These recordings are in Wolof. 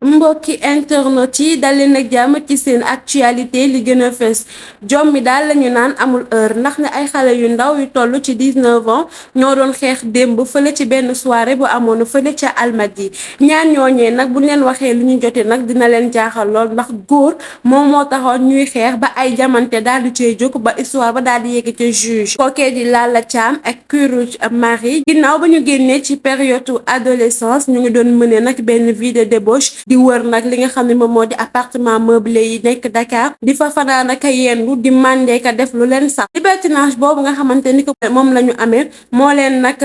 mbokki internet yi dal leen ak jàmm ci seen actualité li gën a fës jom mi daal lañu naan amul heure ndax ne ay xale yu ndaw yu toll ci 19 ans ñoo doon xeex démb fële ci benn soirée bu amoon fële ca Almadies ñaan ñooñee nag bu leen waxee lu ñu jote nag dina leen jaaxal lool ndax góor moom moo taxoon ñuy xeex ba ay jamante daal di cay jóg ba histoire ba daal di yegg ca juge kookee di Lalla Thiam ak Kuruj Marie ginnaaw ba ñu génnee ci période adolescence ñu ngi doon mëne nag benn vie de débauche di wër nag li nga xam ne moom moo di appartement meublé yi nekk Dakar di fa fanaan ak yendu di mandé ka def lu leen sax libertinage boobu nga xamante ni ko moom la ñu amee moo leen nag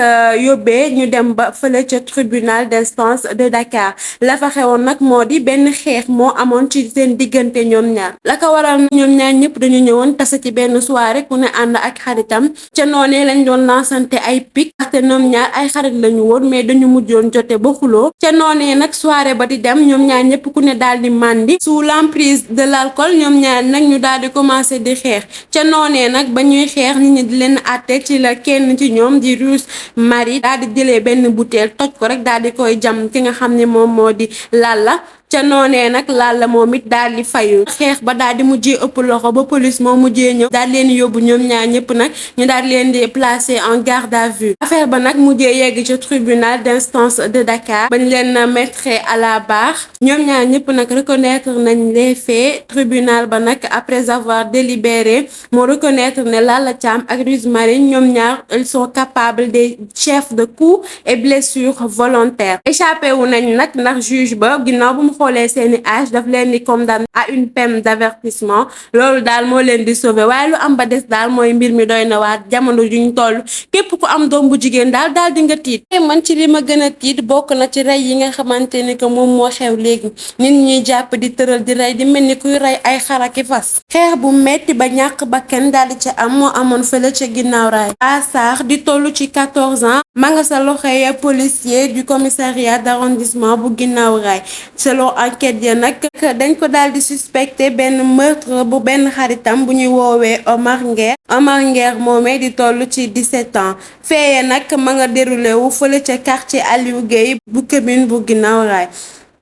yóbbee ñu dem ba fële ca tribunal d'instance de Dakar la fa xewoon nag moo di benn xeex moo amoon ci seen diggante ñoom ñaar la ko waral ñoom ñaar ñëpp dañu ñëwoon tase ci benn soirée ku ne ànd ak xaritam ca noonee lañ doon lancante ay pic te ñoom ñaar ay xarit lañu woon mais dañu mujjoon jote ba xuloo ca noonee nag soirée ba di dem ñoom ñaar ñëpp ku ne daal di màndi sous l'emprise de l'alcool ñoom ñaar nag ñu daal di commencé di xeex ca noonee nag ba ñuy xeex nit ñi di leen àtte ci la kenn ci ñoom di Russe Marie daal di jëlee benn bouteille toj ko rek daal di koy jam ki nga xam ne moom moo di Lalla ca noonee nag Lalla moom it daal di fayu xeex ba daal di mujjee ëpp loxo ba police moo mujjee ñëw daal leen yóbbu ñoom ñaar ñëpp nag ñu daal leen di placer en garde à vue affaire ba nag mujjee yegg ci tribunal d'instance de Dakar bañ leen mettre à la barre ñoom ñaar ñëpp nag reconnaître nañ les faits tribunal ba nag après avoir délibéré moo reconnaître ne Lalla Thiam ak Russe Marie ñoom ñaar ils sont capables des chefs de coups et blessures volontaires échappé wu nañ nag ndax juge ba ginnaaw bu mu xoolee seeni âge daf leen di condamné à une peine d'avertissement loolu daal moo leen di sauver waaye lu am ba des daal mooy mbir mi doy na waat jamono juñ toll képp ku am doom bu jigéen daal di nga tiit man ci li ma gën a tiit bokk na ci rey yi nga xamante ni que moom moo xew léegi nit ñuy jàpp di tëral di rey di mel ni kuy rey ay xaraki fas xeex bu metti ba ñàkk bakkan daal di ca am moo amoon fële ca ginnaaw raay Asar di toll ci 14 ans ma nga sa loxoy policier du commissariat d'arrondissement bu ginnaaw raay selon enquête ya nag dañ ko daal di suspecté benn meurtre bu benn xaritam bu ñuy woowee Omar Nguer moomee di toll ci 17 ans feeye nag ma nga déroulé wu fële ca quartier Aliou Gueye bu commune bu ginnaaw raay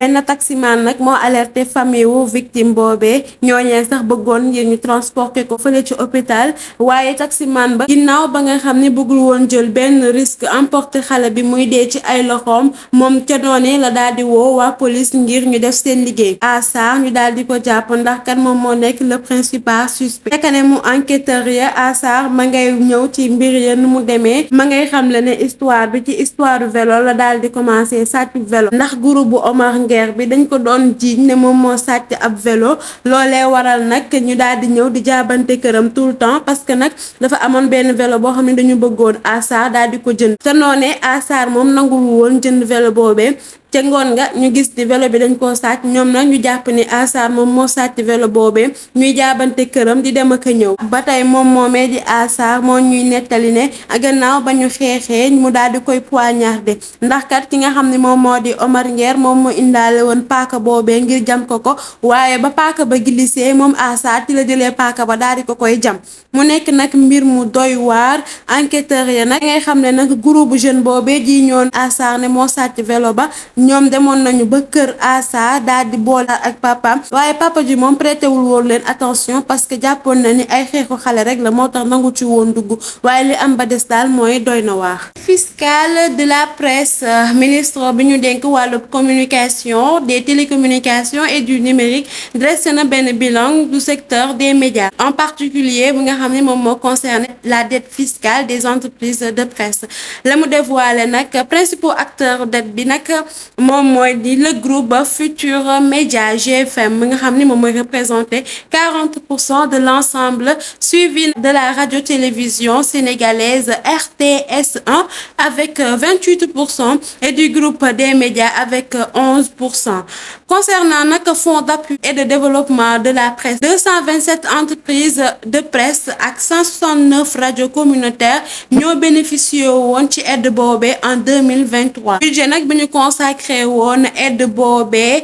benn taximan nag moo alerté famille wu victime boobee ñooñee sax bëggoon ngir ñu transporter ko fële ci hôpital waaye taximan ba ginnaaw ba nga xam ne bëggul woon jël benn risque emporter xale bi muy dee ci ay loxoom moom ca noonee la daal di woo waa police ngir ñu def seen liggéey Asar ñu daal di ko jàpp ndax kat moom moo nekk le principal suspect fekk ne mu enquêteur ya Asar ma ngay ñëw ci mbir ya nu mu demee ma ngay xam le ne histoire bi ci histoire vélo la daal di commencé sàcc vélo ndax groupe bu Omar Nguer bi dañ ko doon jiiñ ne moom moo sàcc ab vélo loolee waral nag ñu daal di ñëw di jaabante këram tout le temps parce que nag dafa amoon benn vélo boo xam ne dañu bëggoon Asar daal di ko jënd te noonee Asar moom nangul woon jënd vélo boobee ca ngoon nga ñu gis ni vélo bi dañ koo sàcc ñoom nag ñu jàpp ni Asar moom moo sàcc vélo boobee ñuy jaabante këram di dem ak a ñëw ba tey moom moomee di Asar moo ñuy nettali ne gannaaw ba ñu xeexee mu daal di koy poignardé ndax kat ki nga xam ne moom moo di Omar Nguer moom moo indaale woon paaka boobee ngir jam ko waaye ba paaka ba glissé moom Asar ci la jëlee paaka ba daal di ko koy jam mu nekk nag mbir mu doy waar enquêteur ya nag ngay xam ne nag groupe jeune boobee ji ñoon Asar ne moo sàcc vélo ba ñoom demoon nañu ba kër Asar daal di boole ak papaam waaye papa ji moom prêté wul woon leen attention parce que jàppoon na ni ay xeexu xale rek la moo tax nangu ci woon dugg waaye li am ba des daal mooy doy na waar. Fiscal de la presse ministre bi ñu dénk wàllu communication des télécommunications et du numérique dressé na benn bilan du secteur des médias en particulier bi nga xam ne moom moo concerne la dette fiscale des entreprises de presse la mu dévoilé nag principaux acteurs dette bi nag moom mooy di le groupe Futurs Médias GFM mi nga xam ne moom mooy représenté 40% de l'ensemble suivi de la radio-télévision sénégalaise RTS1 avec 28% et du groupe des médias avec 11%. Concernant nag fonds d'appui et de développement de la presse 227 entreprises de presse ak 169 radios communautaires ñoo bénéficié woon ci aide boobee en 2023 budget nag bi ñu consacré consacré woon aide boobee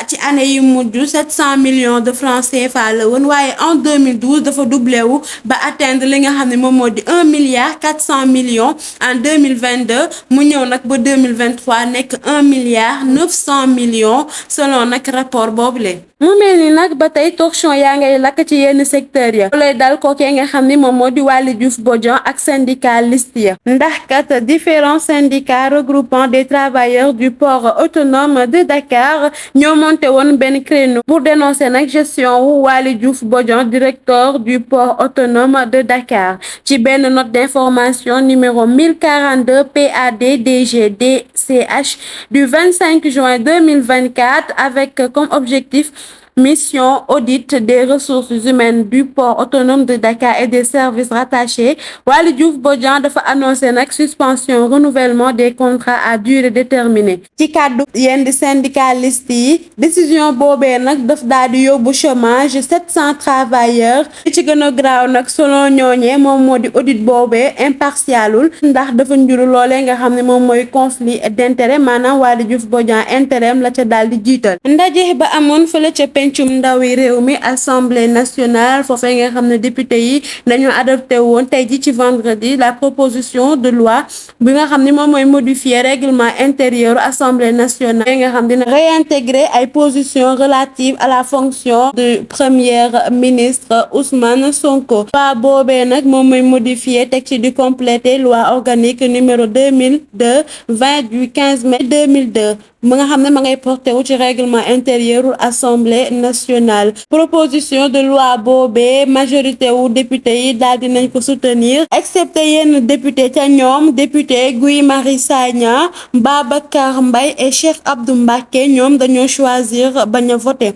ci année yu mujj 700 millions de francs CFA la woon waaye en 2012 dafa doublé wu ba atteindre li nga xam ne moom moo di 1 milliard 400 millions en 2022 mu ñëw nag ba 2023 nekk 1 milliard 900 millions selon nag rapport boobule. mu mel ni nag ba tey torchon yaa ngay lakk ci yenn secteur ya lay dal kookee nga xam ni moom moo di Waly Diouf Bodian ak syndicaliste ya ndax kat différents syndicats regroupant des travailleurs du port autonome de Dakar ñoo monté woon benn créneau pour dénoncer nag gestion wu Waly Diouf Bodian directeur du port autonome de Dakar ci benn note d'information numéro 1042 PAD DG DCH du 25 juin 2024 avec comme objectif mission audit des ressources humaines du port autonome de Dakar et des services rattachés Waly Diouf Bodian dafa annoncé nag suspension renouvellement des contrats à durée déterminée ci kàddu yenn syndicalistes yi décision boobee nag daf daal di yóbbu chômage 700 travailleurs li ci gën a graaw nag selon ñooñee moom moo di audit boobee impartialul ndax dafa njuru loolee nga xam ne moom mooy conflit d'intérêt maanaam Waly Diouf Bodian intérêt la ca daal di jiital ndaje ba amoon fële ca pencum ndawi réew mi assemblée nationale foofee nga xam ne député yi dañoo adopté woon tey ji ci vendredi la proposition de loi bi nga xam ne moom mooy modifier règlement intérieur assemblée nationale nga xam dina réintégrer ay positions relatives à la fonction de premier ministre Ousmane Sonko loi boobee nag moom mooy modifier teg ci di compléter loi organique numéro 2002/20 du 15 mai 2002 ma nga xam ne ma ngay porté wu ci règlement intérieur assemblée nationale proposition de loi boobee majorité wu député yi daal dinañ ko soutenir excepté yenn député ca ñoom député Guy Marius Sagna Babacar Mbaye et Cheikh Abdou Mbacké ñoom dañoo choisir bañ a voter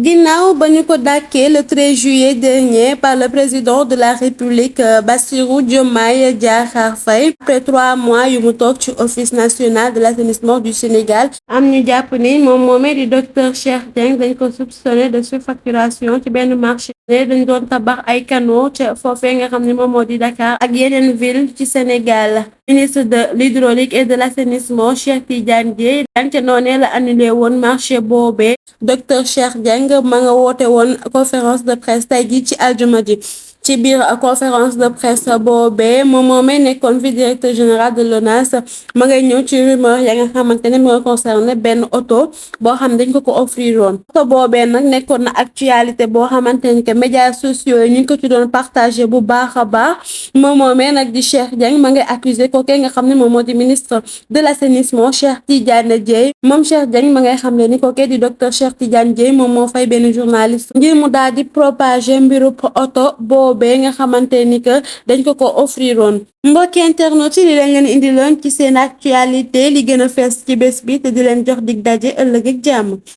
ginnaaw ba ñu ko dàkkee le 13 juillet dernier par le président de la République Bassirou Diomaye Diakhar Faye après 3 mois yu mu toog ci office national de l'assainissement du Sénégal am ñu jàpp ni moom moomee di docteur Cheikh Dieng dañ ko soupçonné de surfacturation ci benn marché dañ doon tabax ay canaux ca foofee nga xam ne moom moo di Dakar ak yeneen ville ci Sénégal ministre de l'hydraulique et de l'assainissement Cheikh Tidiane Dièye daan ca noonee la annulé woon marché boobee docteur Cheikh Dieng ma nga woote woon conférence de presse tey ji ci aljuma ji ci biir conférence de presse boobee moom moomee nekkoon fi directeur général de l'ONAS ma ngay ñëw ci rumeur ya nga xamante ne moo concerné benn auto boo xam dañ ko offrir woon auto boobee nag nekkoon na actualité boo xamante ne que médias sociaux yi ñu ngi ko ci doon partagé bu baax a baax moom moomee nag di Cheikh Dieng ma ngay accusé kookee nga xam ne moom moo di ministre de l'assainissement Cheikh Tidiane Dièye moom Cheikh Dieng ma ngay xam ne ni kookee di docteur Cheikh Tidiane Dièye moom moo fay benn journaliste ngir mu daal di propager mbiru auto boobee nga xamante ni que dañ ko offrir woon mbokki internet yi li leen indiloon ci seen actualité li gën a fees ci bés bi te di leen jox dig daje ëllëg ak jàmm